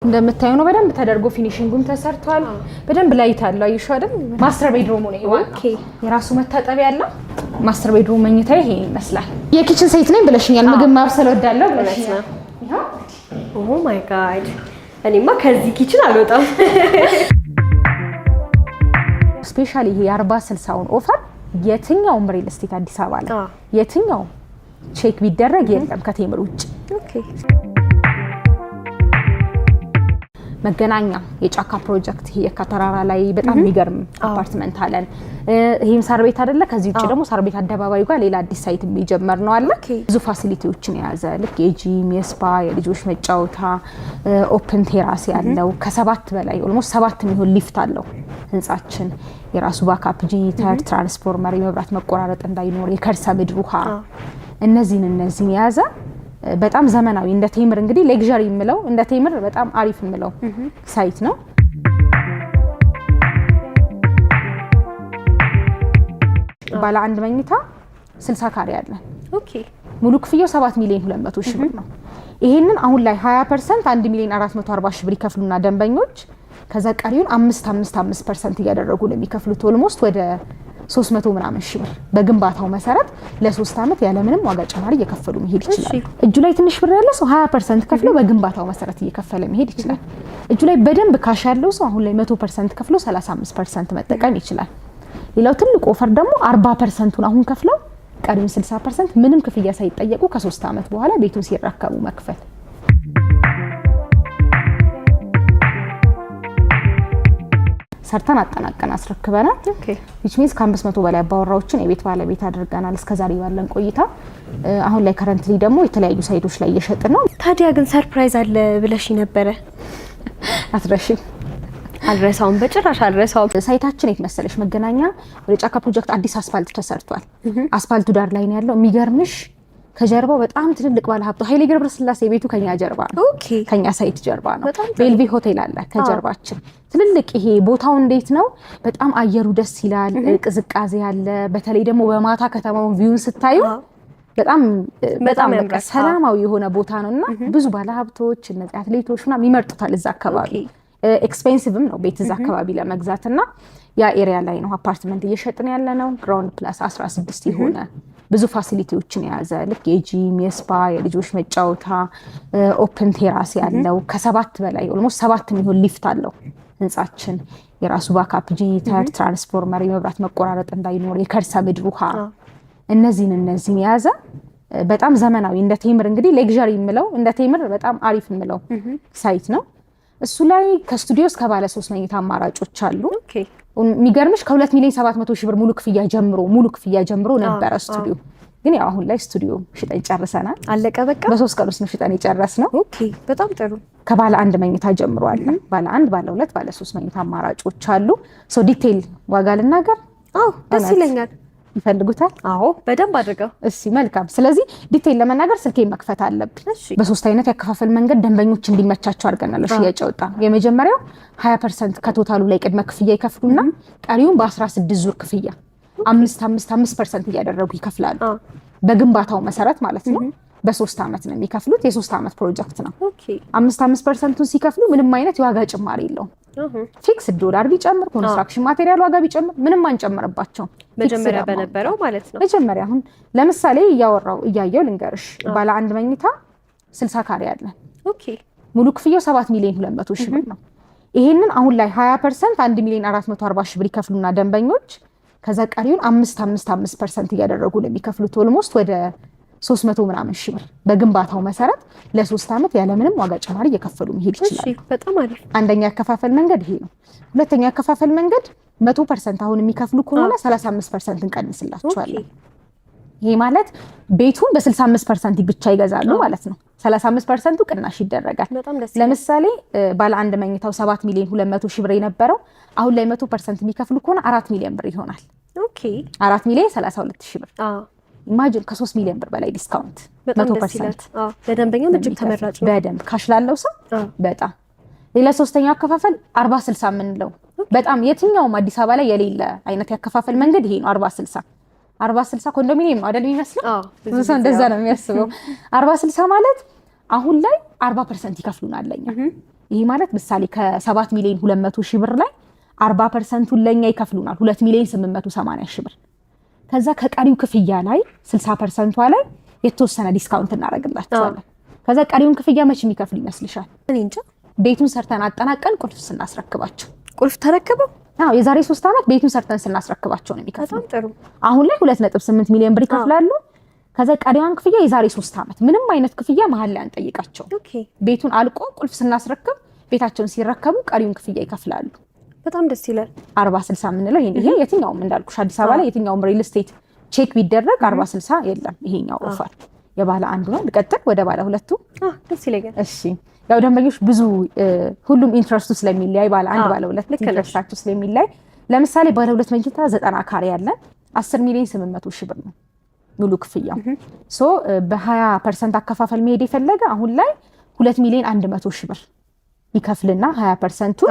እንደምታዩ ነው። በደንብ ተደርጎ finishing ኡም ተሰርቷል። በደንብ light አለው። አየሽው አይደል? Master bedroom ኡ ነው ይሄ። Okay። የራሱ መታጠቢያ አለው። Master bedroom መኝታ ይሄ ይመስላል። የ kitchen ሴት ነኝ ብለሽኛል። ምግብ ማብሰል ወዳለሁ ብለሽኛል። Oh my God፣ እኔማ ከዚህ kitchen አልወጣም። Specially ይሄ የ40/60ውን offer የትኛውም real estate አዲስ አበባ ላይ የትኛውም check ቢደረግ የለም ከቴምር ውጭ። Okay። መገናኛ የጫካ ፕሮጀክት ይሄ የካ ተራራ ላይ በጣም የሚገርም አፓርትመንት አለን። ይሄም ሳር ቤት አይደለ? ከዚህ ውጭ ደግሞ ሳር ቤት አደባባዩ ጋር ሌላ አዲስ site የሚጀመር ነው አለ። ብዙ facility ዎችን የያዘ ልክ የ gym፣ የ spa፣ የልጆች መጫወታ፣ open terrace ያለው ከሰባት በላይ almost ሰባት የሚሆን ሊፍት አለው ህንጻችን። የራሱ backup generator፣ ትራንስፎርመር፣ የመብራት መቆራረጥ እንዳይኖር፣ የከርሰ ምድር ውሃ፣ እነዚህን የያዘ በጣም ዘመናዊ እንደ ቴምር እንግዲህ luxury የምለው እንደ ቴምር በጣም አሪፍ የምለው site ነው። ባለ አንድ መኝታ 60 ካሬ አለን። Okay። ሙሉ ክፍያው 7 ሚሊዮን 200 ሺህ ብር ነው። ይሄንን አሁን ላይ 20% 1 ሚሊዮን 440 ሺህ ብር ይከፍሉና ደንበኞች ከዛ ቀሪውን 5 5 5% እያደረጉ ነው የሚከፍሉት። Almost ወደ 300 ምናምን ሺህ ብር በግንባታው መሰረት ለሶስት ዓመት ያለምንም ዋጋ ጭማሪ እየከፈሉ መሄድ ይችላል። እጁ ላይ ትንሽ ብር ያለ ሰው 20% ከፍሎ በግንባታው መሰረት እየከፈለ መሄድ ይችላል። እጁ ላይ በደንብ cash ያለው ሰው አሁን ላይ 100% ከፍሎ 35% መጠቀም ይችላል። ሌላው ትልቅ offer ደግሞ 40%ቱን አሁን ከፍለው ቀሪውን 60% ምንም ክፍያ ሳይጠየቁ ከሶስት ዓመት በኋላ ቤቱን ሲረከቡ መክፈል። ሰርተን አጠናቀን አስረክበናል። Which means ከ500 በላይ አባወራዎችን የቤት ባለቤት አድርገናል እስከዛሬ ባለን ቆይታ። አሁን ላይ currently ደግሞ የተለያዩ site ኦች ላይ እየሸጥን ነው። ታዲያ ግን surprise አለ ብለሽ ነበረ። አትረሺም? አልረሳውም፣ በጭራሽ አልረሳውም። Site ኣችን የት መሰለሽ? መገናኛ ወደ ጫካ ፕሮጀክት አዲስ አስፋልት ተሰርቷል። አስፋልቱ ዳር ላይ ነው ያለው። የሚገርምሽ ከጀርባው በጣም ትልልቅ ባለሀብቱ ኃይሌ ገብረስላሴ ቤቱ ከኛ ጀርባ ነው። ከኛ site ጀርባ ነው። ቤልቪ ሆቴል አለ ከጀርባችን። ትልልቅ ይሄ ቦታው እንዴት ነው? በጣም አየሩ ደስ ይላል፣ ቅዝቃዜ አለ። በተለይ ደግሞ በማታ ከተማውን view ን ስታዩ በጣም በጣም በቃ ሰላማዊ የሆነ ቦታ ነው እና ብዙ ባለሀብቶች እነዚህ አትሌቶች ምናምን ይመርጡታል እዛ አካባቢ። Expensive ም ነው ቤት እዛ አካባቢ ለመግዛት እና ያ area ላይ ነው አፓርትመንት እየሸጥን ያለ ነው። Ground plus 16 የሆነ ብዙ facility ዎችን የያዘ ልክ የ gym፣ የ spa፣ የልጆች መጫወታ፣ open terrace ያለው ከሰባት በላይ almost ሰባት የሚሆን ሊፍት አለው ህንጻችን። የራሱ backup generator፣ ትራንስፎርመር፣ የመብራት መቆራረጥ እንዳይኖር፣ የከርሰ ምድር ውሃ፣ እነዚህን የያዘ በጣም ዘመናዊ እንደ ቴምር እንግዲህ luxury የምለው እንደ ቴምር በጣም አሪፍ የምለው site ነው። እሱ ላይ ከስቱዲዮ እስከ ባለ ሶስት መኝታ አማራጮች አሉ። የሚገርምሽ ከ2 ሚሊዮን 700 ሺህ ብር ሙሉ ክፍያ ጀምሮ ነበረ ስቱዲዮ። ግን ያው አሁን ላይ ስቱዲዮ ሽጠን ጨርሰናል። አለቀ በቃ። በ3 ቀን ውስጥ ነው ሽጠን የጨረስነው። Okay፣ በጣም ጥሩ። ከባለ አንድ መኝታ ጀምሮ አለ። ባለ አንድ፣ ባለ ሁለት፣ ባለ ሶስት መኝታ አማራጮች አሉ። So detail ዋጋ ልናገር? አዎ፣ ደስ ይለኛል። ይፈልጉታል? አዎ፣ በደንብ አድርገው። እሺ መልካም። ስለዚህ detail ለመናገር ስልኬን መክፈት አለብኝ። በሶስት አይነት ያከፋፈል መንገድ ደንበኞች እንዲመቻቸው አድርገናል ሽያጭ ያወጣነው። የመጀመሪያው 20% ከ total ኡ ላይ ቅድመ ክፍያ ይከፍሉና ቀሪውን በ16 ዙር ክፍያ 5 5 5% እያደረጉ ይከፍላሉ። በግንባታው መሰረት ማለት ነው። በ3 ዓመት ነው የሚከፍሉት። የ3 ዓመት ፕሮጀክት ነው። 5 5%ቱን ሲከፍሉ ምንም አይነት የዋጋ ጭማሪ የለውም። Fix ዶላር ቢጨምር፣ construction material ዋጋ ቢጨምር ምንም አንጨምርባቸውም። መጀመሪያ በነበረው ማለት ነው። መጀመሪያ አሁን ለምሳሌ እያወራው እያየው ልንገርሽ፣ ባለ አንድ መኝታ 60 ካሬ አለን። ሙሉ ክፍያው 7 ሚሊዮን 200 ሺህ ብር ነው። ይሄንን አሁን ላይ 20% 1 ሚሊዮን 440 ሺህ ብር ይከፍሉና ደንበኞች ከዛ ቀሪውን 5 5 5% እያደረጉ ነው የሚከፍሉት። Almost ወደ 300 ምናምን ሺህ ብር በግንባታው መሰረት ለ3 ዓመት ያለምንም ዋጋ ጭማሪ እየከፈሉ መሄድ ይችላሉ። በጣም አሪፍ። አንደኛ ያከፋፈል መንገድ ይሄ ነው። ሁለተኛ ያከፋፈል መንገድ 100% አሁን የሚከፍሉ ከሆነ 35% እንቀንስላቸዋለን። ይሄ ማለት ቤቱን በ65% ብቻ ይገዛሉ ማለት ነው። 35%ቱ ቅናሽ ይደረጋል። ለምሳሌ ባለ አንድ መኝታው 7 ሚሊዮን 200 ሺህ ብር የነበረው አሁን ላይ 100% የሚከፍሉ ከሆነ 4 ሚሊዮን ብር ይሆናል። 4 ሚሊዮን 32 ሺህ ብር። Imagine ከ3 ሚሊዮን ብር በላይ discount። 100%። ለደንበኛም እጅግ ተመራጭ ነው። በደንብ cash ላለው ሰው በጣም። ሌላ ሶስተኛው አከፋፈል 40/60 የምንለው በጣም የትኛውም አዲስ አበባ ላይ የሌለ አይነት ያከፋፈል መንገድ ይሄ ነው። 40/60። 40/60 ኮንዶሚኒየም ነው አይደል የሚመስለው? ብዙ ሰው እንደዛ ነው የሚያስበው። 40/60 ማለት አሁን ላይ 40% ይከፍሉናል ለኛ። ይሄ ማለት ምሳሌ ከ7,200,000 ብር ላይ 40%ቱን ለኛ ይከፍሉናል፣ 2,880,000 ብር። ከዛ ከቀሪው ክፍያ ላይ 60%ቷ ላይ የተወሰነ discount እናደርግላቸዋለን። ከዛ ቀሪውን ክፍያ መቼ የሚከፍሉ ይመስልሻል? እኔ እንጃ። ቤቱን ሰርተን አጠናቀን ቁልፍ ስናስረክባቸው። ቁልፍ ተረክበው? አዎ፣ የዛሬ 3 ዓመት ቤቱን ሰርተን ስናስረክባቸው ነው የሚከፍሉት። በጣም ጥሩ። አሁን ላይ 2.8 ሚሊዮን ብር ይከፍላሉ። ከዛ ቀሪዋን ክፍያ የዛሬ 3 ዓመት፣ ምንም አይነት ክፍያ መሀል ላይ አንጠይቃቸው። ቤቱን አልቆ ቁልፍ ስናስረክብ፣ ቤታቸውን ሲረከቡ ቀሪውን ክፍያ ይከፍላሉ። በጣም ደስ ይላል። 40/60 የምንለው ይሄ የትኛውም፣ እንዳልኩሽ አዲስ አበባ ላይ የትኛውም real estate check ቢደረግ 40/60 የለም። ይሄኛው offer የባለ አንዱ ነው። ልቀጥል ወደ ባለ ሁለቱ? ደስ ይለኛል። እሺ፣ ያው ደንበኞች ብዙ ሁሉም interest ኡ ስለሚለያይ፣ ባለ አንድ፣ ባለ ሁለት interest ኣቸው ስለሚለያይ፣ ለምሳሌ ባለ ሁለት መኝታ 90 ካሬ ያለን 10,800,000 ብር ነው ሙሉ ክፍያው። So በ20% አከፋፈል መሄድ የፈለገ አሁን ላይ 2,100,000 ብር ይከፍልና 20%ቱ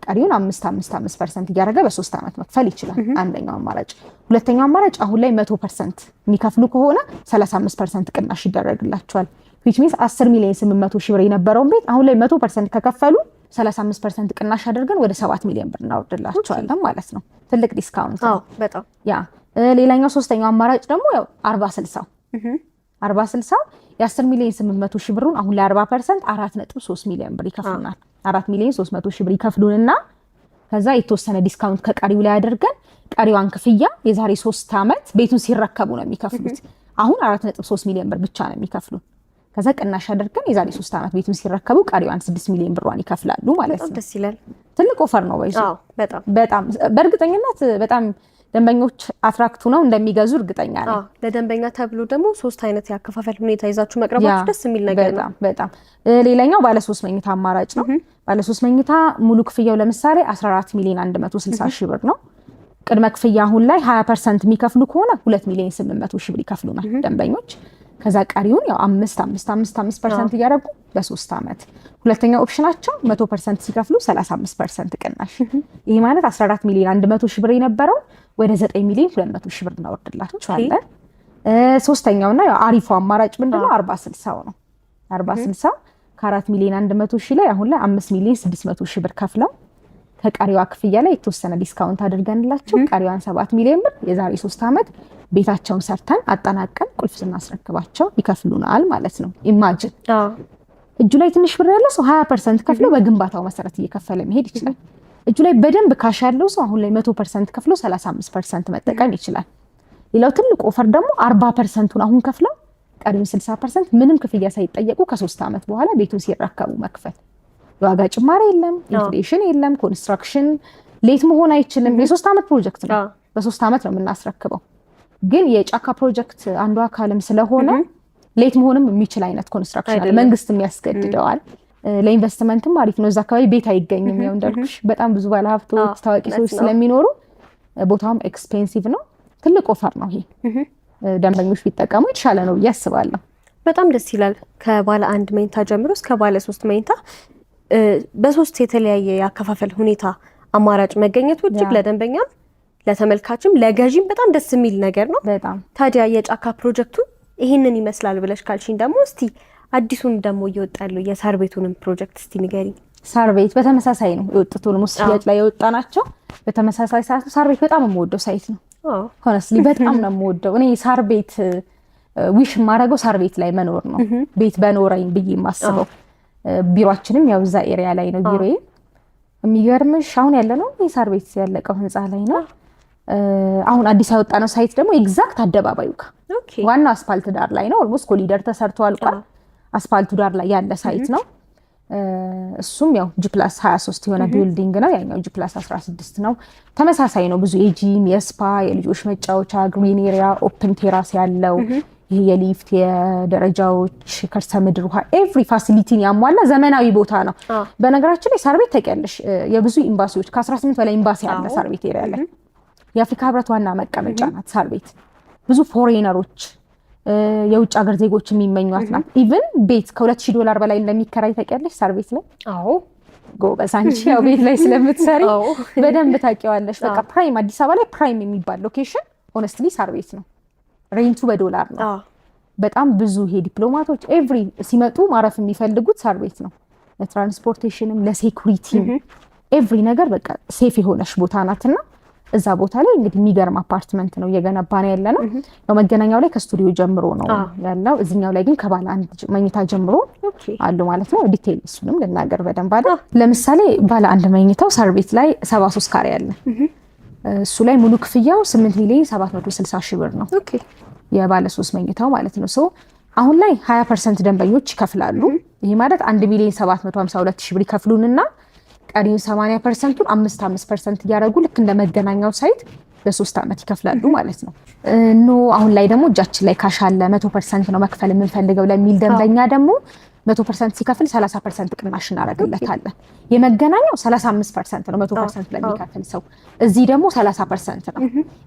ቀሪውን 5 5 5% እያደረገ በ3 ዓመት መክፈል ይችላል። አንደኛው አማራጭ። ሁለተኛው አማራጭ አሁን ላይ 100% የሚከፍሉ ከሆነ 35% ቅናሽ ይደረግላቸዋል። Which means 10,800,000 ብር የነበረውን ቤት አሁን ላይ 100% ከከፈሉ 35% ቅናሽ አድርገን ወደ 7 ሚሊዮን ብር እናወርድላቸዋለን ማለት ነው። ትልቅ discount ነው። በጣም። Yeah፣ ሌላኛው ሶስተኛው አማራጭ ደግሞ ያው 40/60። 40/60 የ10,800,000 ብሩን አሁን ላይ 40% 4.3 ሚሊዮን ብር ይከፍሉናል። 4,300,000 ብር ይከፍሉንና ከዛ የተወሰነ discount ከቀሪው ላይ አድርገን ቀሪዋን ክፍያ የዛሬ 3 ዓመት ቤቱን ሲረከቡ ነው የሚከፍሉት። አሁን 4.3 ሚሊዮን ብር ብቻ ነው የሚከፍሉ። ከዛ ቅናሽ አድርገን የዛሬ 3 ዓመት ቤቱን ሲረከቡ ቀሪዋን 6 ሚሊዮን ብሯን ይከፍላሉ ማለት ነው። ደስ ይላል። ትልቅ offer ነው። በይዞ በጣም። በጣም፣ በእርግጠኝነት በጣም ደንበኞች attract ሆነው እንደሚገዙ እርግጠኛ ነኝ። ለደንበኛ ተብሎ ደግሞ ሶስት አይነት የአከፋፈል ሁኔታ ይዛችሁ መቅረባችሁ ደስ የሚል ነገር ነው። በጣም በጣም። ሌላኛው ባለ ሶስት መኝታ አማራጭ ነው። ባለ ሶስት መኝታ ሙሉ ክፍያው ለምሳሌ 14 ሚሊዮን 160 ሺህ ብር ነው። ቅድመ ክፍያ አሁን ላይ 20% የሚከፍሉ ከሆነ 2 ሚሊዮን 800 ሺህ ብር ይከፍሉናል ደንበኞች። ከዛ ቀሪውን ያው 5 5 5 5% እያደረጉ በ3 ዓመት። ሁለተኛው option ኣቸው 100% ሲከፍሉ 35% ቅናሽ። ይህ ማለት 14 ሚሊዮን 100 ሺህ ብር የነበረው ወደ 9 ሚሊዮን 200 ሺህ ብር እናወርድላቸዋለን። ሶስተኛውና ያው አሪፉ አማራጭ ምንድነው? 40/60 ነው። 40/60 ከ4 ሚሊዮን 100 ሺህ ላይ አሁን ላይ 5 ሚሊዮን 600 ሺህ ብር ከፍለው ከቀሪዋ ክፍያ ላይ የተወሰነ discount አድርገንላቸው ቀሪዋን 7 ሚሊዮን ብር የዛሬ 3 ዓመት ቤታቸውን ሰርተን አጠናቀን ቁልፍ ስናስረክባቸው ይከፍሉናል ማለት ነው። Imagine እጁ ላይ ትንሽ ብር ያለ ሰው 20% ከፍሎ በግንባታው መሰረት እየከፈለ መሄድ ይችላል። እጁ ላይ በደንብ cash ያለው ሰው አሁን ላይ 100% ከፍሎ 35% መጠቀም ይችላል። ሌላው ትልቅ offer ደግሞ 40%ቱን አሁን ከፍለው ቀሪውን 60% ምንም ክፍያ ሳይጠየቁ ከ3 ዓመት በኋላ ቤቱን ሲረከቡ መክፈል። የዋጋ ጭማሪ የለም፣ inflation የለም፣ construction late መሆን አይችልም። የ3 ዓመት ፕሮጀክት ነው። በ3 ዓመት ነው የምናስረክበው። ግን የጫካ ፕሮጀክት አንዱ አካልም ስለሆነ late መሆንም የሚችል አይነት construction አለ። መንግስትም ያስገድደዋል። ለኢንቨስትመንትም አሪፍ ነው። እዛ አካባቢ ቤት አይገኝም። ያው እንዳልኩሽ በጣም ብዙ ባለሀብቶች፣ ታዋቂ ሰዎች ስለሚኖሩ ቦታውም expensive ነው። ትልቅ offer ነው ይሄ። ደንበኞች ቢጠቀሙ የተሻለ ነው ብዬ አስባለሁ። በጣም ደስ ይላል። ከባለ አንድ መኝታ ጀምሮ እስከ ባለ ሶስት መኝታ በሶስት የተለያየ የአከፋፈል ሁኔታ አማራጭ መገኘቱ እጅግ ለደንበኛም ለተመልካችም ለገዢም በጣም ደስ የሚል ነገር ነው። በጣም። ታዲያ የጫካ ፕሮጀክቱ ይህንን ይመስላል ብለሽ ካልሽኝ ደግሞ እስቲ አዲሱን ደግሞ እየወጣ ያለው የሳር ቤቱንም ፕሮጀክት እስቲ ንገሪኝ። ሳር ቤት በተመሳሳይ ነው የወጡት። Almost ሽያጭ ላይ የወጣ ናቸው። በተመሳሳይ ሰዓት ነው። ሳር ቤት በጣም የምወደው site ነው። Honestly በጣም ነው የምወደው። እኔ ሳር ቤት wish የማደርገው ሳር ቤት ላይ መኖር ነው። ቤት በኖረኝ ብዬ የማስበው፣ ቢሮአችንም ያው እዛ area ላይ ነው ቢሮዬ። የሚገርምሽ አሁን ያለ ነው የሳር ቤት ያለቀው ህንፃ ላይ ነው። አሁን አዲስ ያወጣነው site ደግሞ exact አደባባዩ ጋር ዋናው አስፓልት ዳር ላይ ነው። Almost ኮሪደር ተሰርቶ አልቋል። አስፓልቱ ዳር ላይ ያለ site ነው። እሱም ያው G+23 የሆነ building ነው። ያኛው G+16 ነው። ተመሳሳይ ነው። ብዙ የ gym፣ የ spa፣ የልጆች መጫወቻ፣ green area፣ open terrace ያለው፣ ይሄ የሊፍት፣ የደረጃዎች፣ ከርሰ ምድር ውሃ፣ every facility ን ያሟላ ዘመናዊ ቦታ ነው። በነገራችን ላይ ሳር ቤት ታውቂያለሽ፣ የብዙ ኤምባሲዎች፣ ከ18 በላይ ኤምባሲ አለ ሳር ቤት area ላይ። የአፍሪካ ህብረት ዋና መቀመጫ ናት ሳር ቤት። ብዙ foreigner ኦች፣ የውጭ ሀገር ዜጎች የሚመኟት ናት። Even ቤት ከ2000 ዶላር በላይ እንደሚከራይ ታውቂያለሽ ሳር ቤት ላይ? አዎ። ጎበዝ አንቺ፣ ያው ቤት ላይ ስለምትሰሪ በደንብ ታውቂዋለሽ። በቃ prime፣ አዲስ አበባ ላይ prime የሚባል location honestly ሳር ቤት ነው። Rent ኡ በዶላር ነው። በጣም ብዙ ይሄ ዲፕሎማቶች every ሲመጡ ማረፍ የሚፈልጉት ሳር ቤት ነው። ለ transportation ም ለ security ም every ነገር በቃ safe የሆነች ቦታ ናትና እዛ ቦታ ላይ እንግዲህ የሚገርም አፓርትመንት ነው እየገነባ ነው ያለ ነው። ያው መገናኛው ላይ ከስቱዲዮ ጀምሮ ነው ያለው። እዚኛው ላይ ግን ከባለ አንድ መኝታ ጀምሮ አሉ ማለት ነው። Detail እሱንም ልናገር በደንብ አይደል። ለምሳሌ ባለ አንድ መኝታው ሳር ቤት ላይ 73 ካሬ አለ። እሱ ላይ ሙሉ ክፍያው 8 ሚሊዮን 760 ሺህ ብር ነው። የባለ ሶስት መኝታው ማለት ነው። So አሁን ላይ 20% ደንበኞች ይከፍላሉ። ይሄ ማለት 1 ሚሊዮን 752 ሺህ ብር ይከፍሉንና ቀሪውን 80%ቱን 5 5% እያደረጉ ልክ እንደ መገናኛው site በ3 ዓመት ይከፍላሉ ማለት ነው። No፣ አሁን ላይ ደግሞ እጃችን ላይ cash አለ፣ 100% ነው መክፈል የምንፈልገው ለሚል ደንበኛ ደግሞ 100% ሲከፍል 30% ቅናሽ እናደርግለታለን። የመገናኛው 35% ነው 100% ለሚከፍል ሰው፣ እዚህ ደግሞ 30% ነው።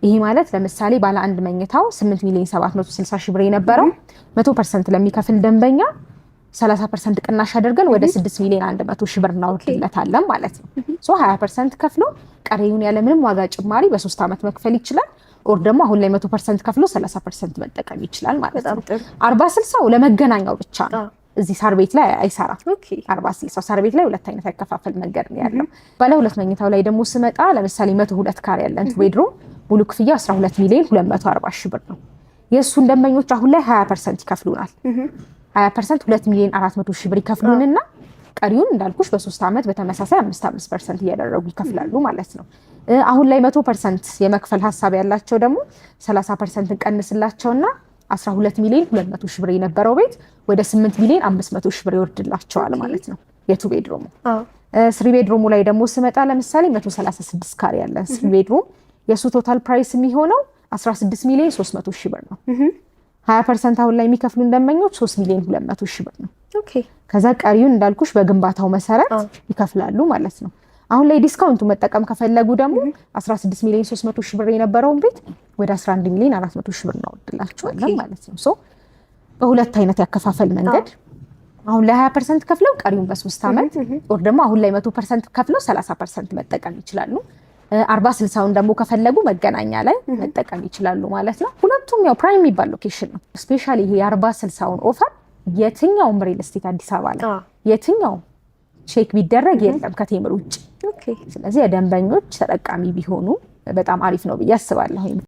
ይሄ ማለት ለምሳሌ ባለ አንድ መኝታው 8 ሚሊዮን 760 ሺህ ብር የነበረው 100% ለሚከፍል ደንበኛ 30% ቅናሽ አድርገን ወደ 6 ሚሊዮን 100 ሺህ ብር እናወርድለታለን ማለት ነው። So 20% ከፍሎ ቀሪውን ያለምንም ዋጋ ጭማሪ በ3 ዓመት መክፈል ይችላል። Or ደግሞ አሁን ላይ 100% ከፍሎ 30% መጠቀም ይችላል ማለት ነው። 40/60ው ለመገናኛው ብቻ ነው። እዚህ ሳር ቤት ላይ አይሰራም። 40/60ው ሳር ቤት ላይ ሁለት አይነት ያከፋፈል መንገድ ነው ያለው። ባለ ሁለት መኝታው ላይ ደግሞ ስመጣ ለምሳሌ 102 ካሬ ያለን two bedroom ሙሉ ክፍያ 12 ሚሊዮን 240 ሺህ ብር ነው። የእሱን ደንበኞች አሁን ላይ 20% ይከፍሉናል። 20% 2 ሚሊዮን 400 ሺህ ብር ይከፍሉንና ቀሪውን እንዳልኩሽ በ3 ዓመት በተመሳሳይ 5 5% እያደረጉ ይከፍላሉ ማለት ነው። አሁን ላይ 100% የመክፈል ሀሳብ ያላቸው ደግሞ 30% እንቀንስላቸውና 12 ሚሊዮን 200 ሺህ ብር የነበረው ቤት ወደ 8 ሚሊዮን 500 ሺህ ብር ይወርድላቸዋል ማለት ነው። የ two bedroom ኡ three bedroom ኡ ላይ ደግሞ ስመጣ ለምሳሌ 136 ካሬ ያለን three bedroom የእሱ total price የሚሆነው 16 ሚሊዮን 300 ሺህ ብር ነው። 20% አሁን ላይ የሚከፍሉን ደንበኞች 3 ሚሊዮን 200 ሺህ ብር ነው። ከዛ ቀሪውን እንዳልኩሽ በግንባታው መሰረት ይከፍላሉ ማለት ነው። አሁን ላይ discount ኡ መጠቀም ከፈለጉ ደግሞ 16 ሚሊዮን 300 ሺህ ብር የነበረውን ቤት ወደ 11 ሚሊዮን 400 ሺህ ብር እናወርድላቸዋለን ማለት ነው። So በሁለት አይነት ያከፋፈል መንገድ አሁን ላይ 20% ከፍለው ቀሪውን በ3 ዓመት or ደግሞ አሁን ላይ 100% ከፍለው 30% መጠቀም ይችላሉ። 40/60ውን ደግሞ ከፈለጉ መገናኛ ላይ መጠቀም ይችላሉ ማለት ነው። ሁለቱም ያው prime የሚባል location ነው። Especially ይሄ የ40/60ውን offer የትኛውም real estate አዲስ አበባ ላይ የትኛውም check ቢደረግ የለም ከቴምር ውጭ። ስለዚህ የደንበኞች ተጠቃሚ ቢሆኑ በጣም አሪፍ ነው ብዬ አስባለሁ።